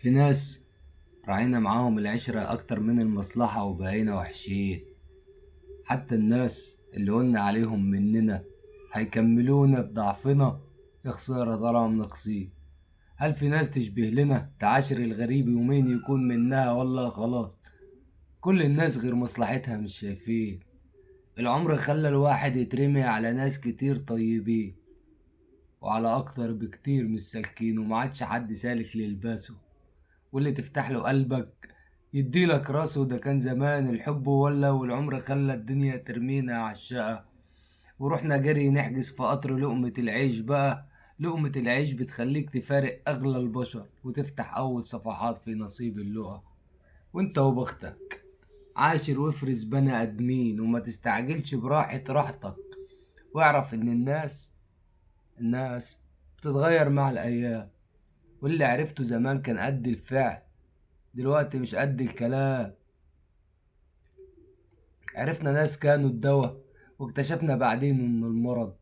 في ناس راعينا معاهم العشرة أكتر من المصلحة وبقينا وحشين. حتى الناس اللي قلنا عليهم مننا هيكملونا بضعفنا، يا خسارة طلعوا ناقصين. هل في ناس تشبه لنا تعاشر الغريب يومين يكون منها ولا خلاص؟ كل الناس غير مصلحتها مش شايفين. العمر خلى الواحد يترمي على ناس كتير طيبين وعلى أكتر بكتير مش سالكين، ومعادش حد سالك للباسه، واللي تفتح له قلبك يديلك راسه. ده كان زمان الحب ولا، والعمر خلى الدنيا ترمينا عالشقة، ورحنا جري نحجز في قطر لقمة العيش. بقى لقمة العيش بتخليك تفارق أغلى البشر وتفتح أول صفحات في نصيب اللقا. وانت وبختك عاشر وافرز بني آدمين، وما تستعجلش براحة راحتك، واعرف إن الناس بتتغير مع الأيام، واللي عرفته زمان كان قد الفعل دلوقتي مش قد الكلام. عرفنا ناس كانوا الدواء واكتشفنا بعدين إنه المرض،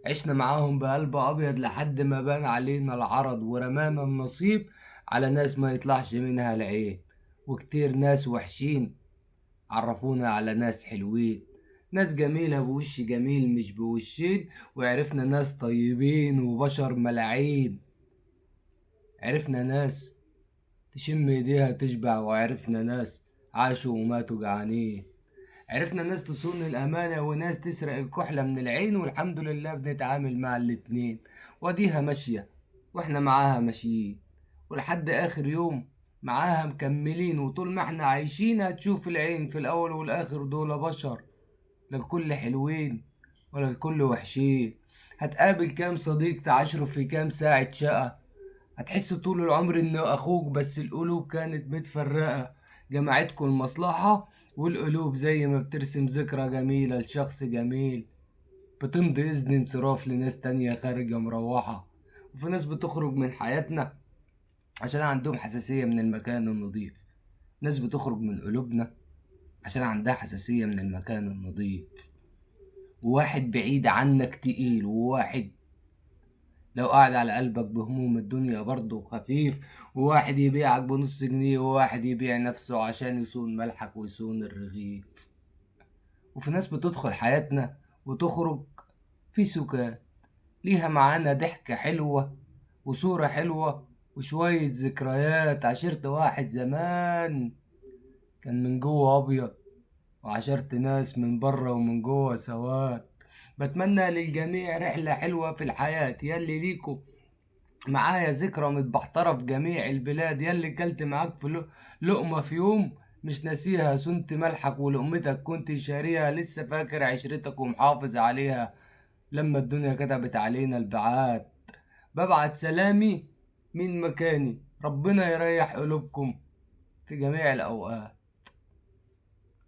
عشنا معاهم بقلب أبيض لحد ما بان علينا العرض، ورمانا النصيب على ناس ما يطلعش منها العيب. وكتير ناس وحشين عرفونا على ناس حلوين، ناس جميلة بوش جميل مش بوشين، وعرفنا ناس طيبين وبشر ملاعين. عرفنا ناس تشم ايديها تشبع، وعرفنا ناس عاشوا وماتوا جعانين. عرفنا ناس تصون الأمانة وناس تسرق الكحلة من العين، والحمد لله بنتعامل مع الاتنين، وديها ماشية واحنا معاها ماشيين، ولحد آخر يوم معاها مكملين. وطول ما احنا عايشين هتشوف العين في الأول والآخر دول بشر، لا الكل حلوين ولا الكل وحشين. هتقابل كام صديق تعاشره في كام ساعة شقة، هتحس طول العمر انه اخوك بس القلوب كانت متفرقة. جمعتكم المصلحة، والقلوب زي ما بترسم ذكرى جميلة لشخص جميل بتمضي إذن انصراف لناس تانية خارجة مروحة. وفي ناس بتخرج من حياتنا عشان عندهم حساسية من المكان النظيف، ناس بتخرج من قلوبنا عشان عندها حساسية من المكان النظيف. وواحد بعيد عنك تقيل، وواحد لو قعد على قلبك بهموم الدنيا برضه خفيف، وواحد يبيعك بنص جنيه، وواحد يبيع نفسه عشان يصون ملحك ويصون الرغيف. وفي ناس بتدخل حياتنا وتخرج في سكات، ليها معانا ضحكة حلوة وصورة حلوة وشوية ذكريات. عشرت واحد زمان كان من جوه أبيض، وعشرت ناس من بره ومن جوه سواد. بتمنى للجميع رحلة حلوة في الحياة، ياللي ليكو معايا ذكرى متبحترة في جميع البلاد، ياللي كلت معاك في لقمة في يوم مش ناسيها، سنت ملحك ولقمتك كنت شاريها، لسه فاكر عشرتك ومحافظ عليها لما الدنيا كتبت علينا البعاد. ببعت سلامي من مكاني، ربنا يريح قلوبكم في جميع الأوقات.